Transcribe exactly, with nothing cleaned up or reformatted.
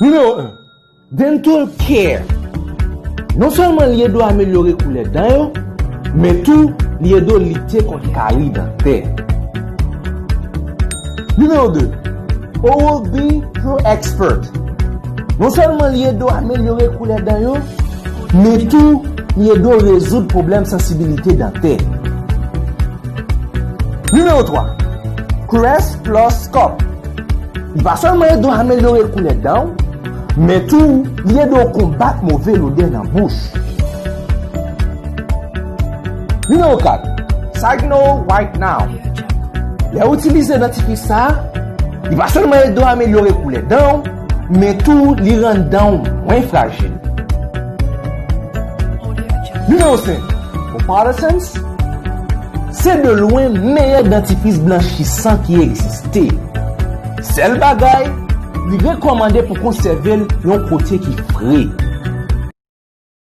Nimewo en, Dental Care. Non sèlman li ede w amelyore koulè dan yo, men tou li ede w lite kont kari dantè. Nimewo de, Oral-B Pro Expert. Non sèlman li ede w amelyore koulè dan yo, men tou li ede w rezoud pwoblèm sansibilite dantè. Nimewo twa, Crest Plus Cup. Li pa sèlman ede w amelyore koulè dan w, men tou li ede w konbat move lodè nan bouch. Nimewo kat, Signal White Now. Lè w itilize dantifris sa a, li pa sèlman ede w amelyore koulè dan w, men tou li rann dan w mwen frajil. Nimewo senk, Watersense. Se de lwen meyè dantifris blanchisan ki egziste. Sèl bagay, li rekòmande pou konsève l yon kote ki fre.